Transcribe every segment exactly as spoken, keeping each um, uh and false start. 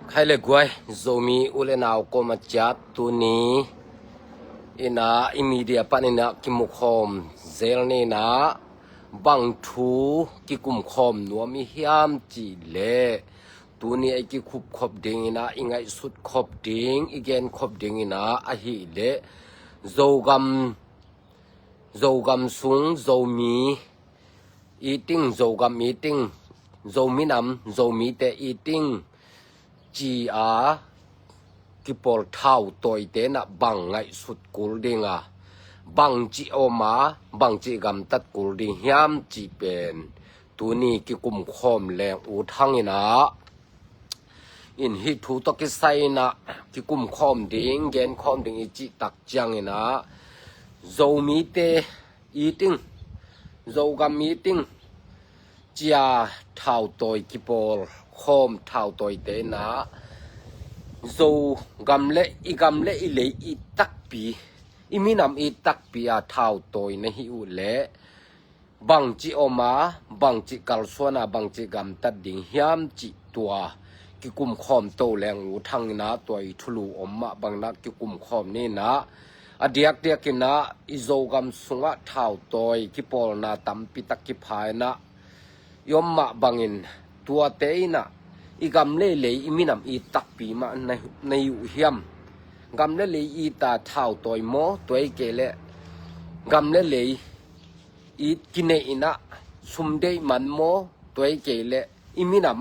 Khai le guai, Zomi u le nau koma ciat tuni ina i media pan ina kimukhawm zel nina bang thu kikumkhawm nuam i hiam cih le tuni i kikhup khop ding ina i ngaihsut khop ding i gen khop ding ina ahih le Zogam Zogam sung Zomi eating, Zogam eating, Zominam, Zomite eating ci a kipawl thau tawite na bang ngaihsut kul ding a, bang ci om a, bang ci gamtat kul ding hiam ci pen tuni kikumkhawm leng ut hang ina in hih thu tawh kisai ina kikumkhawm ding, genkhawm ding i cih tak ciang ina Zomite eating, Zogam eating ci a thau tawi kipawl khawm thau tawite ina Zogam le i gam le i lei i takpi, i minam i takpi a thau tawi na hi uh le bang ci om a, bang ci kalsuan a, bang ci gamtat ding hiam cih tua kikumkhawm to leng ut hang ina tua i thulu om mah bang na kikumkhawm nina a diakdiak ina i Zogam sungah thau tawi kipawlna tampi tak kipha ina i om mah bangin tuate ina i gam le i lei i minam i takpi mah na, na hi uh hiam? Gam le lei i ta thau tawi maw, tua i kei le gam le lei i kineih ina sum deih man maw, tua i kei le i minam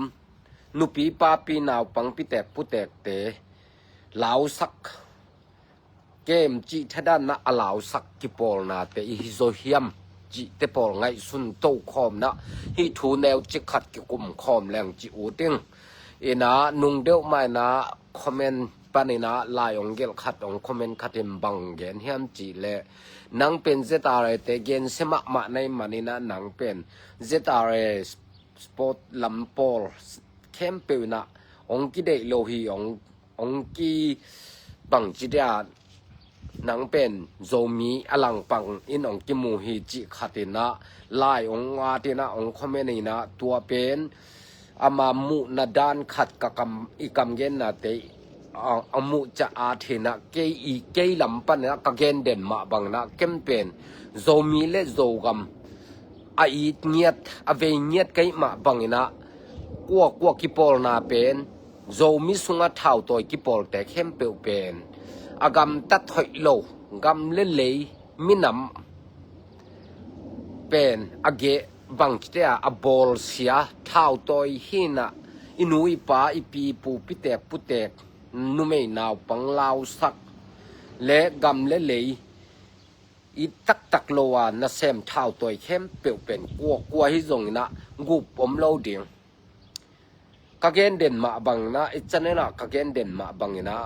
nupi papi naupang pitek putekte lausak kem cih thadan na a lausak kipawlnate i hi zaw hiam cihte pawl ngaihsun to khawm na hih thu neu cik khat kikum khawm leng ci ut ing. Ina nung deuh mah ina comment pan ina lai ong gelh khat ong comment khat in bang gen hiam cih le nang pen Z R A te gensia mahmah na i man ina nang pen Z R A sport lam pawl khempeuh ina ong kideih lo hi, ong, ong ki bang ci dia nang pen Zomi a langpang in ong kimu hi cih khat ina lai ong at ina ong comment ina tua pen ama muhna dan khat ka kam, i kam gennate a, a muh ca at hi ina kei i kei lam pan ina ka gen den mah bang ina kem pen Zomi le Zogam a it ngiat, a vei ngiat ka hih mah bang ina kua kua kipawlna pen Zomi sunga thau tawi kipawlte khempeuh pen a gamtat hoih lo, gam le lei minam pen a geh bang ci te a, a bawlsia thau tawi hi ina i nu i pa i pi i pu pitek putek numei naupang lausak le gam le lei i taktak lo a nasem thau tawi khempeuh pen kua kua hi zong ina gup om lo ding. Ka gen den mah bang ina i channel ah ka gen den mah bang ina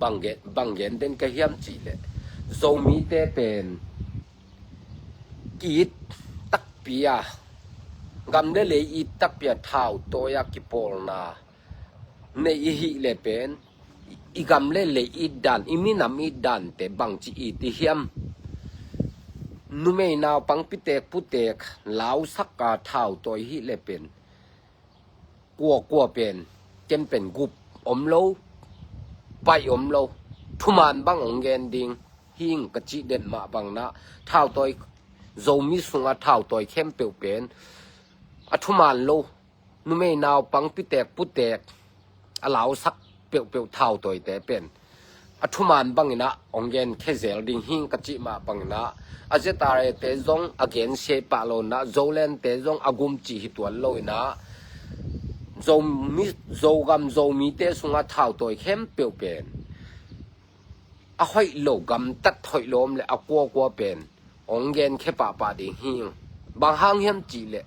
bang gen, bang gen den ka hiam cih le Zomite pen ki it takpi a, gam le lei it takpi a thau tawi a kipawlna nei i hih le pen i gam le lei it dan, i minam it dante bang ci it i hiam? Numei naupang pitek putek lausak a thau tawi hih le pen kua kua pen kem pen gup om lo, paih om lo, thuman bang ong gen ding hi ing ka cih den mah bang ina thau tawi Zomi sunga thau tawi khempeuh pen a thuman lo, numei naupang pitek putek a lausak peuhpeuh thau tawite pen a thuman bang ina ong gen khe zel ding hi ing ka cih mah bang ina a Z R A te zong a gen sia pah lo ina Zoland te zong a gum cih hi tuan lo ina Zomi, Zogam Zomite sunga thau tawi khempeuh pen a hoih lo gamtat hoih lo om le a kua kua pen ong gen khe pahpah ding hi ing. Bang hang hiam cih le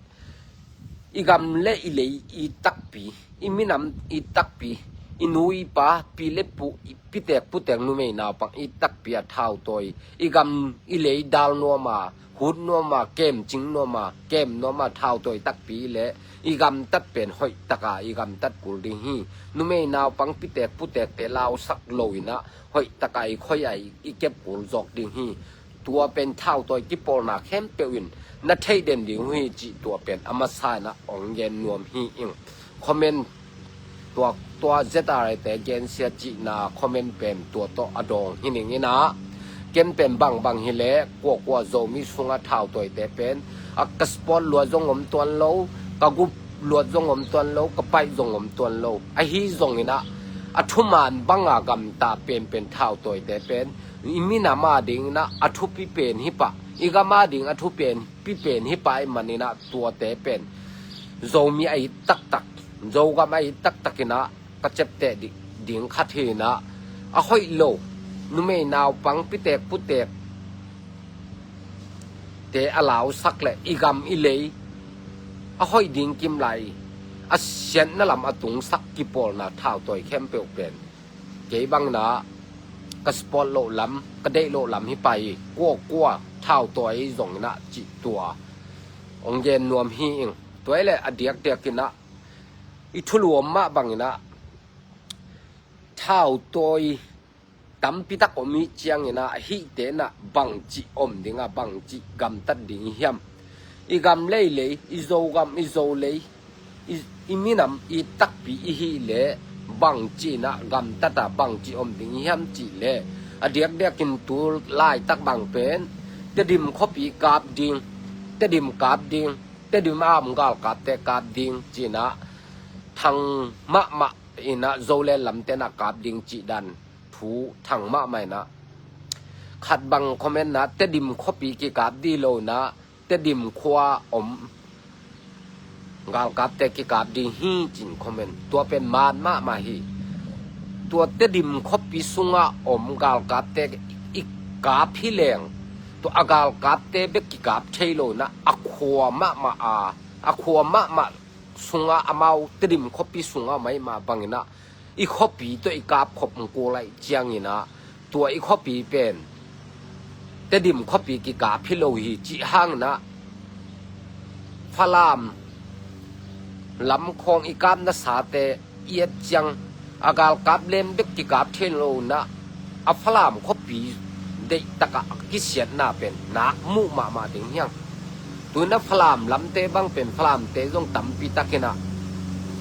i gam le i lei i takpi, i minam i takpi, i nu i pa, pi le pu, i pitek putek numei naupang i takpi a thau tawi i gam i lei dal nuam a, hut nuam a, kem cing nuam a, kem nuam a thau tawi takpi le i gamtat pen hoih taka i gamtat kul ding hi. Numei naupang pitek putekte lausak lo ina hoih taka i khoi a i kep kul zawk ding hi. Tua pen thau tawi kipawlna khempeuh in na theih den ding uh hi cih tua pen a masa ina ong gen nuam hi ing. Comment Tua, tua Z R A te gensia cihna comment pen tua tawh a dawng hi ning in ah, ken pen bangbang hileh kuakua Zomi sungah thautawite pen a ka sport luat zong om tuan lo, ka gup luat zong om tuan lo, ka paih zong om tuan lo. Ahi zongin ah a thuman banga gamta penpen thautawite pen i minam a dingin ah a thupi pen hi pah, i gam a ding a thupi pen hi pah ih manin ah tuate pen Zomi a it taktak, Zogam a it taktakin ah ka ciapteh di-, ding khat hi in ah, a hoih lo numei naupang pitek putek te a lausak le i gam i lei a hoih ding kim lai, a siatna lam a tungsak kipawlna thautawi khempeuh pen kei bangin ah ka sport loh lam, ka deih loh lam hi pah hi. Kuakua thautawi zongin ah cih tua hong gen nuam hi ing. Tua hi leh a diakdiakin ah i thulu om mah bangin ah thautawi tampi tak om ih ciangin ah hihte in ah bangci om ding a, bangci gamtat ding hiam? I gam leilei, i Zogam, i Zolei, i, i minam i takpi i hih leh bangci in ah gamtat a, bangci om ding hiam cih leh a diakdiakin tu laitak bang pen Tedim khuapi kap ding, Tedim kap ding, Tedim a om galkapte kap ding ci in ah thang mahmah in ah Zoland lamte in ah kap ding cih dan thu thang mahmah in ah, khat bang comment in ah Tedim khuapi kikap dih lo in ah Tedim khua om galkapte kikap ding hi ci in comment. Tua pen maan mahmah hi. Tua Tedim khuapi sungah om galkapte i kap hi leng, tua a galkapte bek kikap thei lo in ah a khua mahmah a, a khua mahmah sungah amau Tedim khuapi sungah om ahih mah bangin ah i khuapi tawh i kap khop kul ahih ciangin ah tua i khuapi pen Tedim khuapi kikap hi lo hi cih hangin ah Falam lam khawng i kap nasate i et ciang a galkap lem bek kikap thei lo in ah a Falam khuapi deihtak ah a kisiatna pen nak muh mahmah ding hiam? Tu in ah Falam lamte bang pen Falamte zong tampi takin ah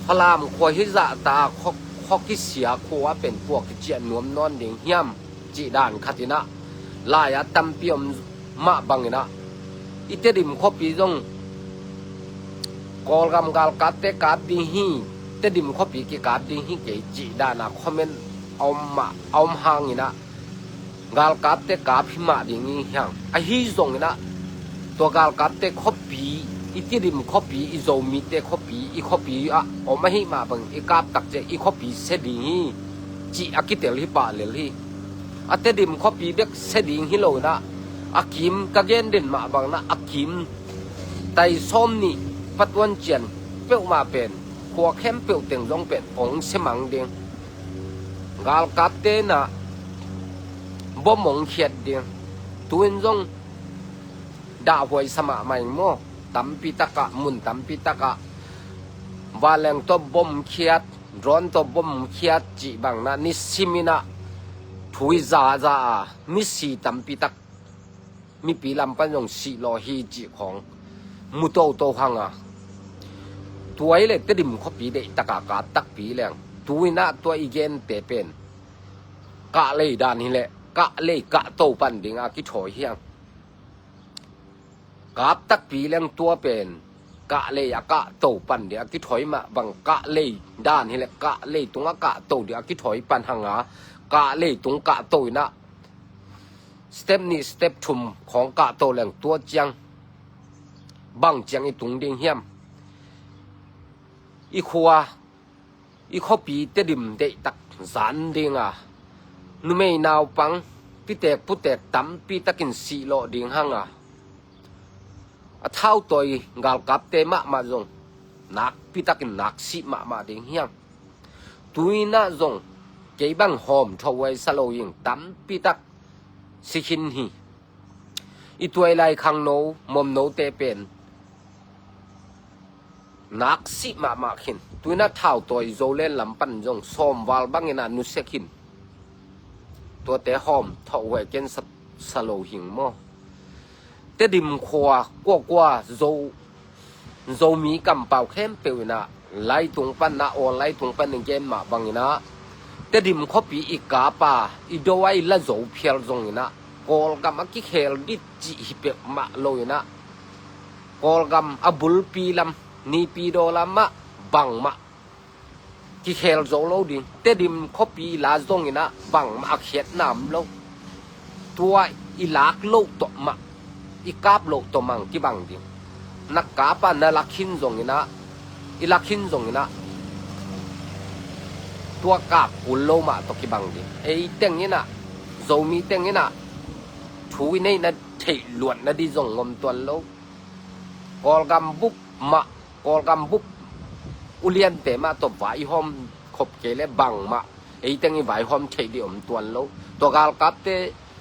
Falam khua hi zahta a khua, khua kisia khua pen kua kiciah nuam nawn ding hiam cih dan khat in ah lai-ah tampi om mah bangin ah i Tedim khuapi zong Kawlgam galkapte kap ding hi, Tedim khuapi kikap ding hi kei cih dan a comment a om mah, a om hangin ah galkapte kap hi mah ding hi hang. Ahi zongin ah tua galkapte khuapi, i Tedim khuapi, i Zomite khuapi, i khuapi ah om ahih mah bangin i kap tak ciang i khuapi sia ding hi cih a kitel hi pah lel hi. A Tedim khuapi bek sia ding hi lo in ah a kim, ka gen den mah bangin ah a kim tai sawm nih patuan cian peuhmah pen khua khempeuh teng zong pen hong sia mang ding. Galkapte in ah bom hong khiat ding. Tu in zong dahhuai sa mahmah ing maw? Tampi tak ah, mun tampi tak ah vanleng tawh bom khiat, drone tawh bom khiat cih bangin ah nisim in ah thu i zaza a, misi tampi tak mipi lam pan zong sih lawh hi cih khawng mu toto hang a. Tua hi leh Tedim khuapi deihtak a kap takpi leng, tu in ah tua i gente pen kahlei dan hi leh kahlei kahto pan ding a kithawi hi hang. Kap takpi leng tua pen kahlei a kahto pan ding a kithawi mah bang, kahlei dan hi leh kahlei tung a kahto ding a kithawi pan hang a, kahlei tung kahto in ah step nih step thum khawng kahto leng tua ciang bang ciang i tung ding hiam? I khua, i khuapi Tedim deihtak zan ding a, numei naupang pitek putek tampi takin sih lawh ding hang a, a thautawi galkapte mahmah zong nakpi takin nak sih mahmah ding hi hang. Tu in ah zong kei bang hawm thawhuai sa lo ing, tampi tak si khin hi. I tuailai khangno momnote pen nak sih mahmah khin. Tu in ah thautawi Zoland lam pan zong sawmval bangin ah nusia khin. Tuate hawm thawhuai ken sa, sa lo hing maw? Tedim khua kuakua Zo, Zomi kampau khempeuh in ah Lai tung pan na, awl lai tung pan i gen mah bangin ah, Tedim khuapi i kap a, i do a i la zo phial zongin ah, Kawlgam a kikhel dit cih hi peuhmah lo in ah, Kawlgam a bulpi lam, Naypyidaw lam ah bangmah kikhel zo lo ding. Tedim khuapi la zongin ah bangmah a khiatna om lo. Tua i lak loh tawh mah, i kap loh tawh mah kibang ding. Na kap a na la khin zongin ah, i la khin zongin ah, tua kap kul lo mah tawh kibang ding. Ei teng in ah, Zomi teng in ah, thu i neihna theih luat nading zong om tuan lo. Kawlgam bup mah, Kawlgam bup uliante mah tawh vaihawm khop kei leh bangmah ei teng i vaihawm theih ding om tuan lo. Tua galkapte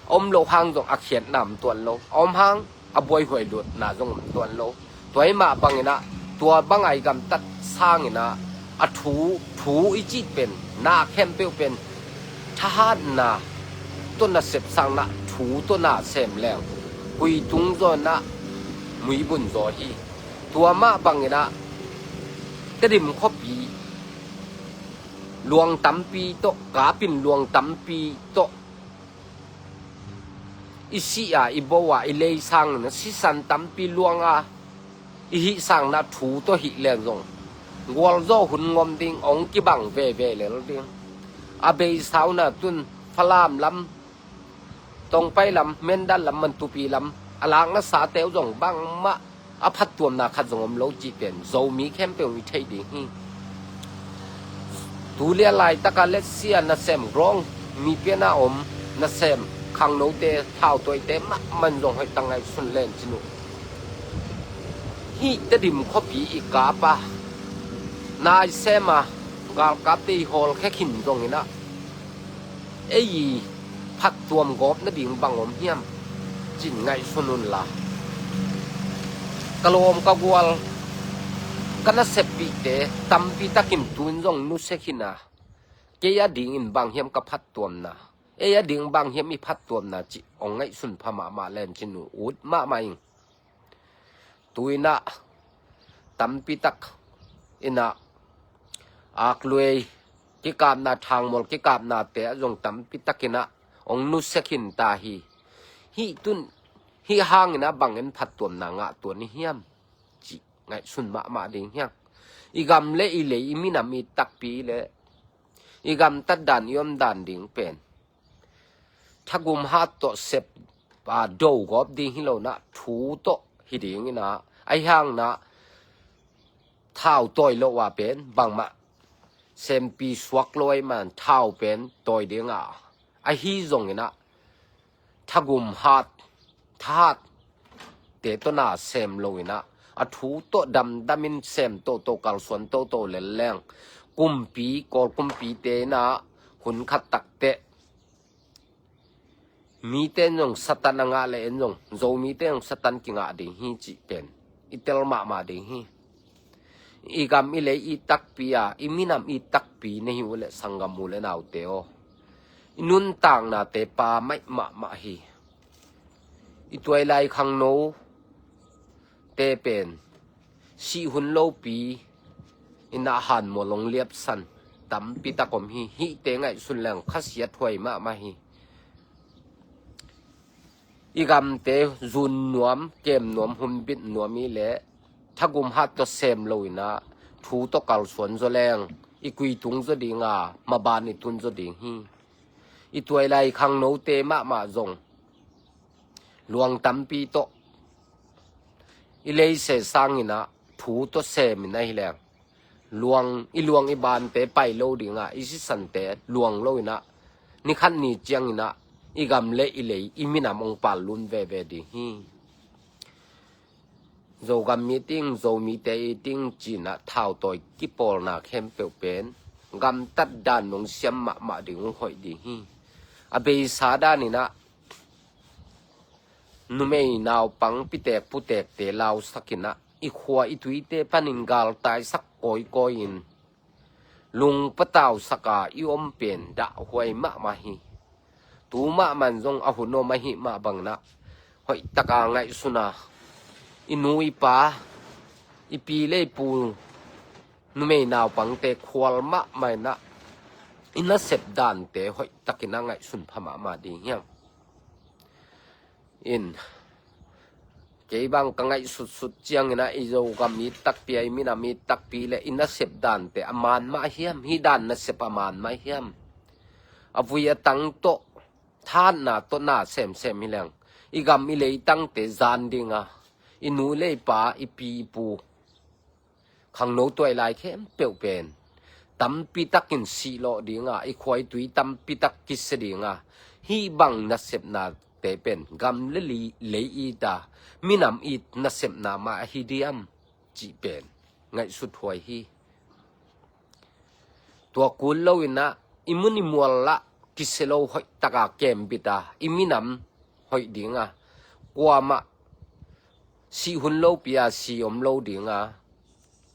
a om loh hang zong a khiatna om tuan lo. A om hang a buaihuai luatna zong om tuan lo. Tua hi mah bangin ah, tua bang a i gamtat sangin ah, a thu, thu i cih pen, na khempeuh pen thahatna tawh nasep sangin ah thu tawh na sem leng, kuitung zaw in ah muibun zaw hi. Tua mah bangin ah, Tedim khuapi luang tampi tawh, kap in luang tampi tawh i sih a, i bo a, i lei sangin ah sisan tampi luang a, i hih sangin ah thu tawh hih leng zong, gualzawh hun ngom ding, hong kibang veve lel ding. A beisa un ah tun Falam lam, Tongpai lam, Mindat lam, Mantupi lam, a lakna sate uh zong bangmah a phattuamna khat zong om lo cih pen Zomi khempeuh i theih ding hi. Tu lian laitak a let's see a nasem, grong mi pian a om nasem, khangnote, thautawite mahmah in zong hoih tak ngaihsun len cin uh. Hih Tedim khuapi i kap a, na i sem a, galkapte i hawlkhia khin zongin ah, ei i phattuam gawp nading bang om hiam, ci-in ngaihsun un la. Ka lawm ka gual, ka naseppihte tampi takin tu-in zong nusia khin a, kei a dingin bang hiam ka phattuamna, ei a ding bang hiam i phattuamna cih hong ngaihsun pha mahmah len cin uh, ut mahmah ing. Tu-in ah tampi tak in ah, Akluei kikapna, Thangmawl kikapnate ah zong tampi takin ah hong nusia khin ta hi. Hih tun, hih hangin ah bangin phattuamna ngah tuan i hiam, cih ngaihsun mahmah ding hi hang. I gam le i lei, i minam i takpi le i gamtat dan, i om dan ding pen thagum hat tawh sep a, do gawp ding hi lo in ah, thu tawh hi ding in ah, ahi hangin ah thau tawi loh a pen bangmah sempi suak lo ahih man thau pen tawi ding a, ahi zongin ah thagum hat, thahatte tawh na sem lo in ah, a thu tawh damdamin sem toto, kalsuan toto lel leng, kumpi, Kawl kumpite in ah hun khat takteh mite in zong Satan a ngah leh en zong, Zomite in zong Satan kingah ding hi cih pen i tel mahmah ding hi. I gam i lei i takpi a, i minam i takpi na hi uh leh sanggam u le naute aw, i nuntaknate pha mai mahmah hi. I tuailai khangno te pen sih hun lopi in ah hanmual hong liapsan tampi tak om hi. Hihte ngaihsun leng khasiat huai mahmah hi. I gamte zun nuam, kem nuam, humbit nuam i leh thagum hat tawh sem lo in ah, thu tawh kalsuan zaw leng i kuitung zaw ding a, maban i tun zaw ding hi. I tuailai khangnote mahmah zong luang tampi tawh i leise sangin ah thu tawh sem in ahi leng, luang, i luang i bante pai lo ding a, i sisante luang lo in ah, ni khat ni ciangin ah i gam le i lei, i minam hong pal lun veve ding hi. Zogam mi ting, Zomite i ting ci-in ah thau tawi kipawlna khempeuh pen gamtat dan nong siam mahmah ding uh hoih ding hi. A beisa dan in ah numei naupang pitek putekte lausak in ah, i khua i tuite panin galtaisak kawikawi in, lungpatausak a i om pen dahhuai mahmah hi. Tu mahmah in zong a hun om ahih mah bangin ah hoih tak a ngaihsun a, i nu i pa, i pi le i pu numei naupangte khual mahmah in ah i nasep dante hoih takin ah ngaihsun pha mahmah ding hiam? In kei bang ka ngaihsutsut ciangin ah i Zogam it takpi a, i minam it takpi le i nasep dante a man mah hiam? Hih dan nasep a man mah hiam? A vui a tang tawh, thahatna tawh na semsem hi leng, i gam i leitangte zan ding a, i nu le i pa, i pi i pu, khangno tuailai khempeuh pen tampi takin sihlawh ding a, i khuaitui tampi tak kisia ding a, hih bang nasepnate pen gam le li-, lei it a, minam it nasepna mah ahi diam cih pen ngaihsut huai hi. Tua kul lo in ah i mun i mual lah kisia lo hoih taka kembit a, i minam hoih ding a, kuamah sih hun lopi a si om lo ding a,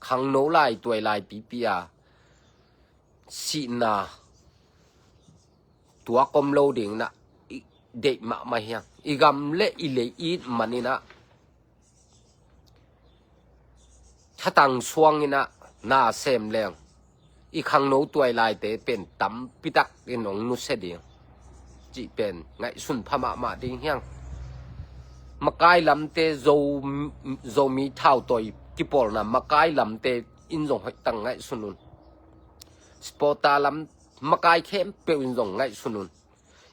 khangno lai tuailai pipi a sihna tuak om lo ding in ah i deih mahmah hiang. I gam le i lei it man in ah thatang suang in ah na sem leng, i khangno tuailaite pen tampi takin hong nusia ding cih pen ngaihsun pha mahmah ding hiang. Makai lamte, Zo, Zomi thautawi kipawlna makai lamte in zong hoih tak ngaihsun un. Spota lam makai khempeuh in zong ngaihsun un.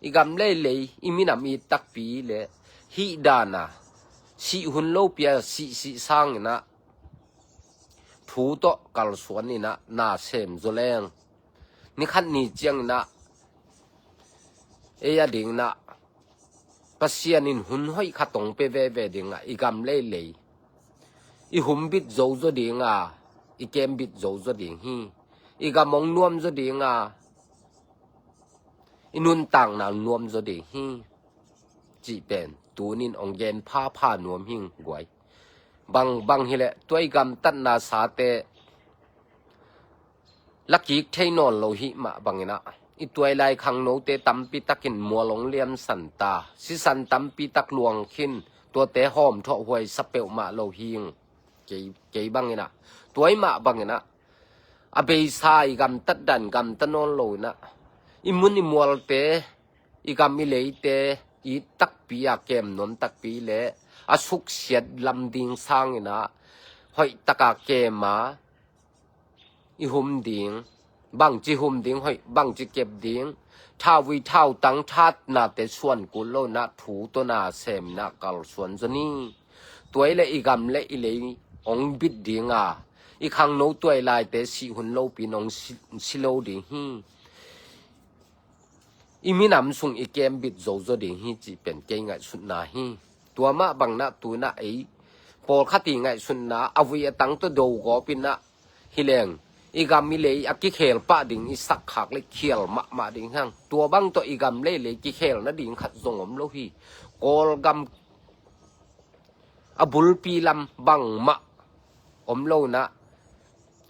I gam le i lei, i minam it takpi le hih dan a sih hun lopi a sih sih sang in ah thu tawh kalsuan in ah na sem zaw leng, ni khat ni ciangin ah ei a ding in ah Pasian in hun hoih khat hong pia veve ding a, i gam le i lei i humbit zo zaw ding a, i kembit zo zaw ding hi. I gam hong nuam zaw ding a, i nuntakna nuam zaw ding hi cih pen tunin hong gen phapha nuam hing guai. Bang, bang hileh tua i gamtatna sate lakik thei nawn lo hih mah bangin ah i tuailai khangnote tampi takin mual hong liamsan ta, sisan tampi tak luang khin, tuate hawmthawh huai sa peuhmah lo hing. Kei, kei bangin ah, tua i mah bangin ah a beisa i gamtat dan gamta nawn lo in ah i mun i mualte, i gam i leite it takpi a kem nuam takpi le a suksiat lam ding sangin ah hoih taka kem a i hum ding, bangci hum ding, hoih bangci kep ding, thauvui thautang thatnate suan kul lo in ah thu tawh na sem in ah kalsuan zaw ni. Tua i le i gam le i lei hong bit ding a, i khangno tuailaite sih hun lopi in hong si, si lo ding hi. I minam sung i kembit zo zaw ding hi cih pen kei ngaihsutna hi. Tua mah bang in ah tu in ah ei pawlkhat i ngaihsutna a vui a tang tawh do gawp in ah hi leng, i gam i lei a kikhel pah ding i sakkhak le khial mahmah ding hang. Tua bang tawh i gam le i lei kikhel nading khat zong om lo hi. Kawlgam a bulpi lam bangmah om lo in ah,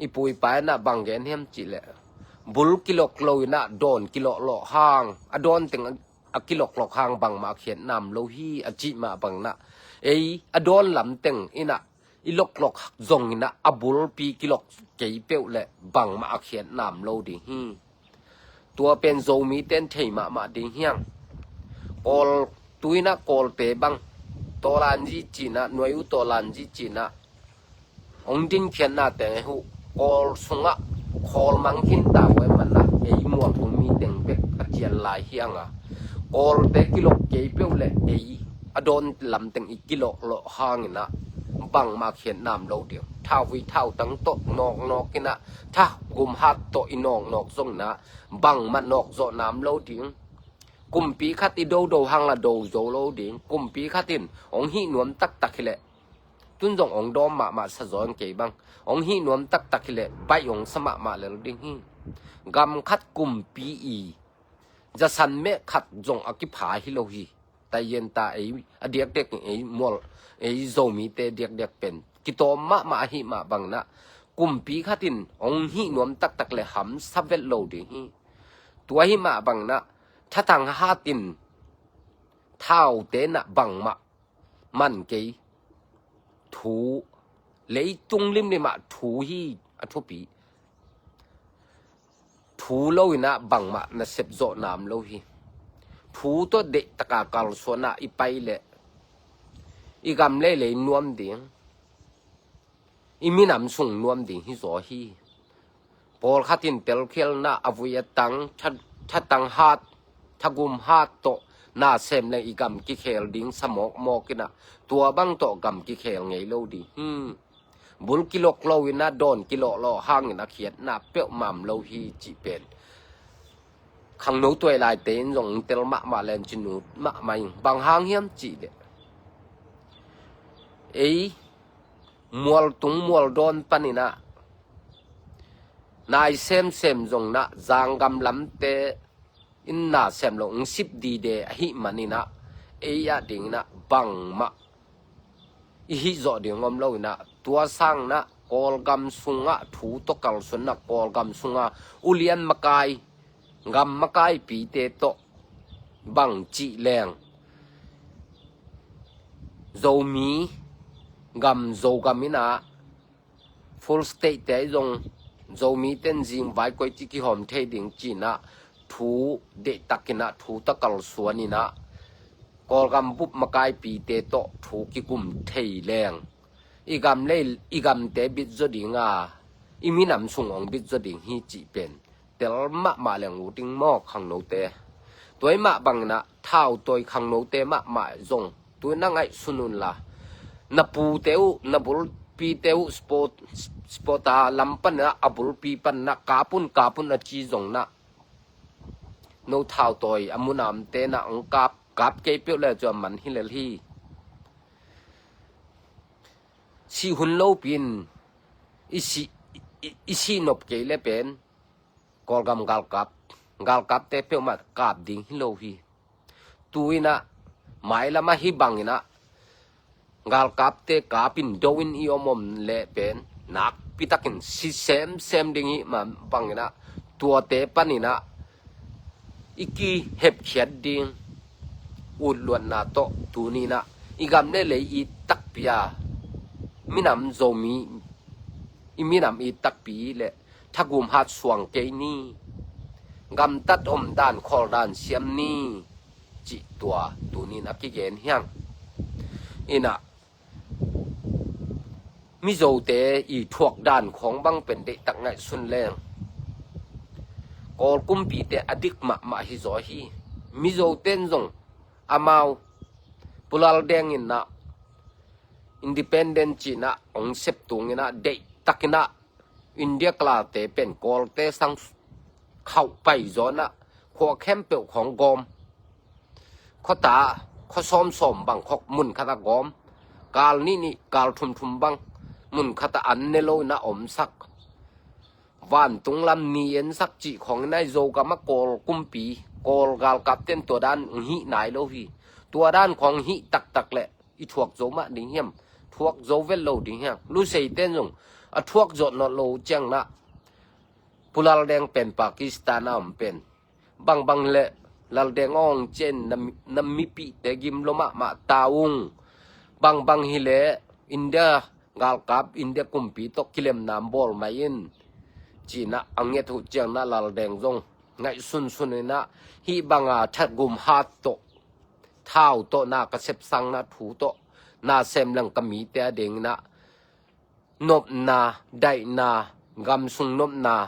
i pu i pa in ah bang gen hiam cih leh, bul kilok lo in ah dawn kiloklok hang, a dawn teng a kiloklok hang bangmah a khiatna om lo hi a cih mah bang in ah, ei a dawn lam teng in ah i loklok zong in ah a bulpi kilok kei peuh le bangmah a khiatna om lo ding hi. Tua pen Zomite in thei mahmah ding hiang. Kawl tu in ah Kawlte bang, Tawlanzi ci in ah, Nuai U Tawlanzi ci in ah hong dinkhiatna teng uh, Kawl sungah khawl mang khin ta uh ahih man ah ei mualphung mi teng bek a cian lai hiang a, Kawlte kilok kei peuh le ei a dawn lam teng i kilok loh hang in ah bangmah khiatna om lo ding. Thauvui thautang tawh nawknawk in ah, tha gumhat tawh i nawknawk zong in ah bangmah nawk zawhna om lo ding. Kumpi khat i dodo hang la do zo lo ding. Kumpi khat in hong hih nuam taktak hi leh, tun zong hong dawm mahmah sa zaw in kei bang, hong hih nuam taktak hi leh baih hong sa mahmah lel ding hi. Gam khat kumpi i zasan meh khat zong a kipha hi lo hi. Taiyen ta ei a diakdiak in ei mual, ei Zomite diakdiak pen kitawm mahmah ahih mah bang in ah, kumpi khat in hong hih nuam taktak le hamsa vet lo ding hi. Tua ahih mah bang in ah, thatang hat in thaute in ah bangmah man kei. Thu, leitung limlim ah thu hi a thupi. thu lo inah bangmah na sepzawh nam lo hi. Thu tawh deihtakah kalsuanah i pai leh i gam leilei nuam ding, i minam sung nuam ding hi zaw hi. Pawlkhat in telkhialna a vui a tang, tha, thatang hat, thagum hat tawh na sem leng i gam kikhel ding sa mawkmawk inah tua bang tawh gam kikhel ngei lo ding hi. Bul kilok lo inah dawn kilawhlawh hangin a khiatna peuhmah om lo hi cih pen khangno tuailaite in zong tel mahmah len ci nut mahmah ing. Bang hang hiam cih leh ei mualtung mualdawn paninah nai semsem zong nah zanggam lamte in na sem lo ung sip dide ahih maninah ei ah dinginah bangmah i hih zawh ding om lo inah tua sangnah Kawlgam sungah thu tawh kalsuannah Kawlgam sungah ulian makai gam makaipite tawh bang cih leng Zomi gam Zogam inah full state te ahi zong Zomi tenzing vai koici kihawm thei ding cinah thu deihtakinah thu ta kalsuaninah Kawlgam bup makaipite tawh thu kikum thei leng i gam lei i gamte bit zaw dinga i minam sung ong bit zaw ding hi cih pen tel mahmah leng uh ding maw khangnote. Tuai mah banginah thautawi khangnote mahmah zong tuina ngaihsun unla na pute uh na bulpite uh sport, sport a lam panah a bulpi panah kapun kapun a ci zongnah no thautawi a munamte nah ong kap kap kei peuh le cu a man hi lel hi. Sih hun lopi in i sih i, i sih nop kei le pen Kawlgam galkap galkapte peuhmah kap ding hi lo hi. Tu inah mailamah hi banginah galkapte kapin do in i om om leh pen nakpitakin si semsem ding hi mah banginah tuate paninah i kihepkhiat ding utluatna tawh tuninah i gam le lei i takpi a minam Zomi i minam i takpi leh thagum hat suang kei ni. Gamtat om dan khawl dan siam ni cih tua tunin a kigen hiang. Inah Mizote i thuak dan khawng bang pen deihtak ngaihsun leng Kawl kumpite a dik mahmah hi zaw hi. Mizote in zong amau Pu Lal Deng inah independent cinah ong sep tunginah deihtakinah India kalate pen Kawlte sang khauh pai zawnah khua khempeuh khawng gawm. Khuata khua sawmsawm bang khawk mun khatah gawm. Kal nihnih kal thumthum bang mun khatah an ne lo inah omsak. Vantung lam ni ensak cih khawng inah i Zogam a Kawl kumpi Kawl galkapten tua dan hih nai lo hi. Tua dan khawng hih taktak leh i thuak zo mah ding hiam? Thuak zo vet lo ding hiam? Luseite in zong a thuak zawh nawt lo ciangnah Pu Lal Deng pen Pakistan a om pen bangbang hileh Lal Deng awng cian na mipihte gim lo mahmah ta ung. Bangbang hileh India galkap India kumpi tawh kilemna bawl mai in cinah a nget uh ciangnah Lal Deng zong ngaihsunsun inah hih banga thagum hat tawh thau tawh na ka sepsangnah thu tawh na sem leng ka mite a dinginah nopna daihna gamsung nopna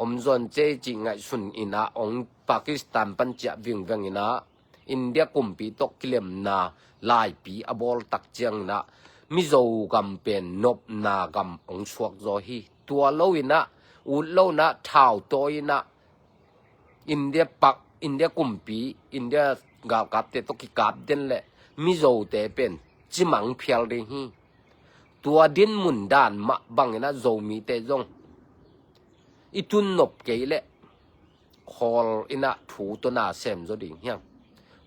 om zawn cei cih ngaihsun inah ong Pakistan pan ciah vingveng inah India kumpi tawh kilemna laipi a bawl tak cianginah Mizo gam pen nopna gam ong suak zaw hi. Tua lo inah ut lo inah thau tawi inah India pak India kumpi India galkapte tawh kikap den leh Mizote pen cimang phial ding hi. Tua dinmun dan mah banginah Zomite zong i tun nop kei leh khawl inah thu tawh na sem zaw ding hiam?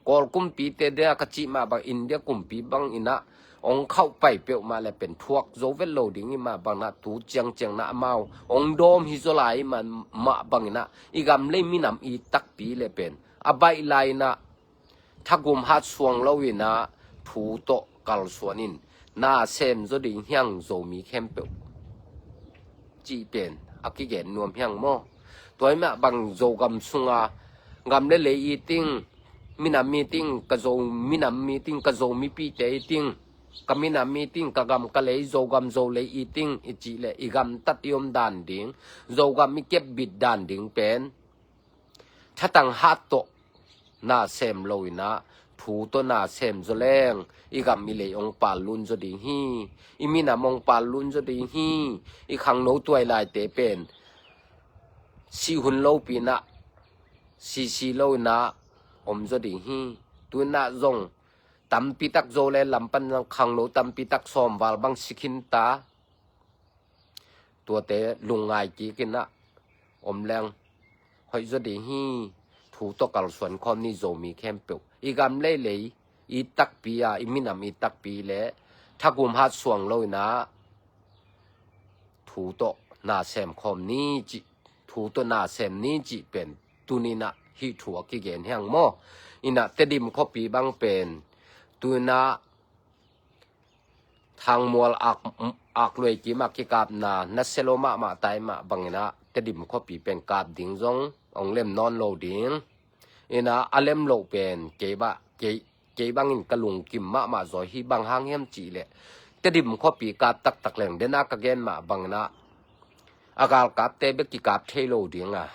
Kawl kumpite dia ka cih mah bang India kumpi bang inah ong khauh pai peuhmah le pen thuak zo vet lo ding i mah banginah tu ciangciangnah amau ong dawm hi zaw lai i mah banginah i gam lei minam i takpi le pen a baih lai inah thagum hat suang lo inah thu tawh kalsuan in na sem zaw ding hiang Zomi khempeuh cih pen a kigen nuam hiang maw? Tua hi mah bang Zogam sunga gam le lei i ting, minam i ting, ka Zo minam i ting, ka Zo mipite i ting, ka minam i ting, ka gam ka lei, Zogam Zolei i ting i cih leh i gamtat i om dan ding, Zogam i kepbit dan ding pen thatang hat tawh na sem lo inah, thu tawh na sem zaw leng i gam i lei hong pallun zaw ding hi. I minam hong pallun zaw ding hi. I khangno tuailaite pen sih hun lopi inah, sisi lo inah om zaw ding hi. Tu inah zong tampi tak Zoland lam pan khangno tampi tak sawmval bang si khin ta. Tuate lungngai kik inah om leng hoih zaw ding hi. Thu tawh kalsuan khawm ni Zomi khempeuh. I gam le lei i takpi a, i minam i takpi le thagum hat suang lo inah thu tawh na sem khawm ni cih, thu tawh na sem ni cih pen tuni inah hih thu a kigen hi hang maw. Inah Tedim khuapi bang pen tu inah Thangmual ak, ak luai kim a kikapna na selo mahmah tai mah bang inah Tedim khuapi pen kap ding zong hong lem nawn lo ding. Inah a lem loh pen kei bah, kei, kei bangin ka lungkim mahmah zaw hi. Bang hang hiam cih leh Tedim khuapi kap taktak leng, den a ka gen mah bang inah a galkapte bek kikap thei lo ding a,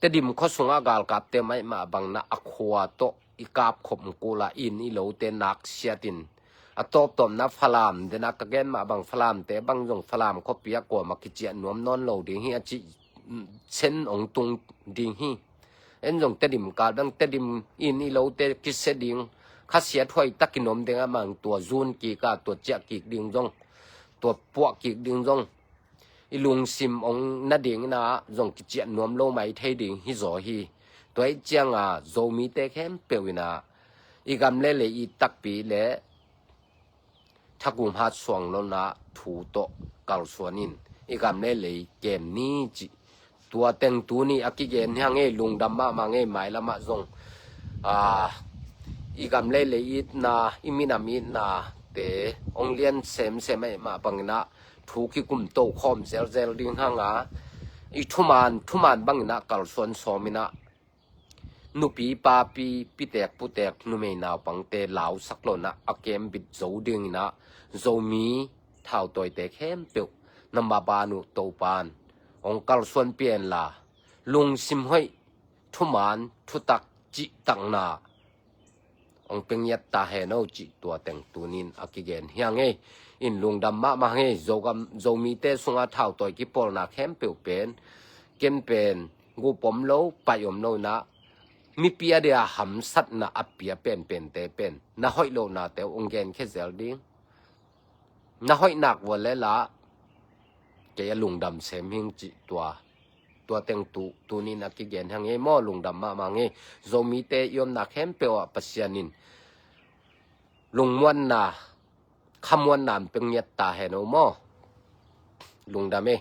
Tedim khua sungah galkapte maimah bang inah a khua tawh i kap khop kul a, inn i lote nak siatin, a tawptawpna Falam, den a ka gen mah bang Falamte bang zong Falam khuapi a kuamah kiciah nuam nawn lo ding hi a cih sen hong tung ding hi. En zong Tedim kal dang, Tedim inn i lote kisia ding, khasiat huai takin om ding a, mang tua zun kik a, tua ciah kik ding zong, tua puah kik ding zong i lungsim hong na ding inah zong kiciah nuam lo mai thei ding hi zaw hi. Tua ih cianga Zomite khempeuh inah i gam le lei i takpi le thagum hat suang lo inah thu tawh kalsuan in i gam le lei kem ni cih tua teng tuni a kigen hi hang ei. Lungdam mahmah ngei. Mailamah zong a, i gam le lei itna, i minam itnate hong lian semsem ahih mah bang inah thu kikum to khawm zelzel ding hang a, i thuman thuman bang inah kalsuan sawm inah nupi papi, pitek putek, numei naupangte lausak lo inah a kembit zo ding inah Zomi thautawite khempeuh na maban uh Topan hong kalsuan pia inla, lungsim hoih, thuman thutak, cihtakna hong pia ngiat ta hen o cih tua teng tunin a kigen hi hang ei. In lungdam mahmah hang ei. Zogam, Zomite sunga thautawi kipawlna khempeuh pen, ken pen gup om lo, paih om lo inah, mipi a dia hamsatna a pia penpente pen na hoih lohnate uh hong genkhia zel ding. Na hoih nak vua le lah kei a lungdam sem hing cih tua, tua teng tu, tunin a kigen hang ei maw. Lungdam mahmah hang ei. Zomite i omna khempeuh ah Pasian in lungmuanna, khamuanna hong pia ngiat ta hen o maw. Lungdam ei.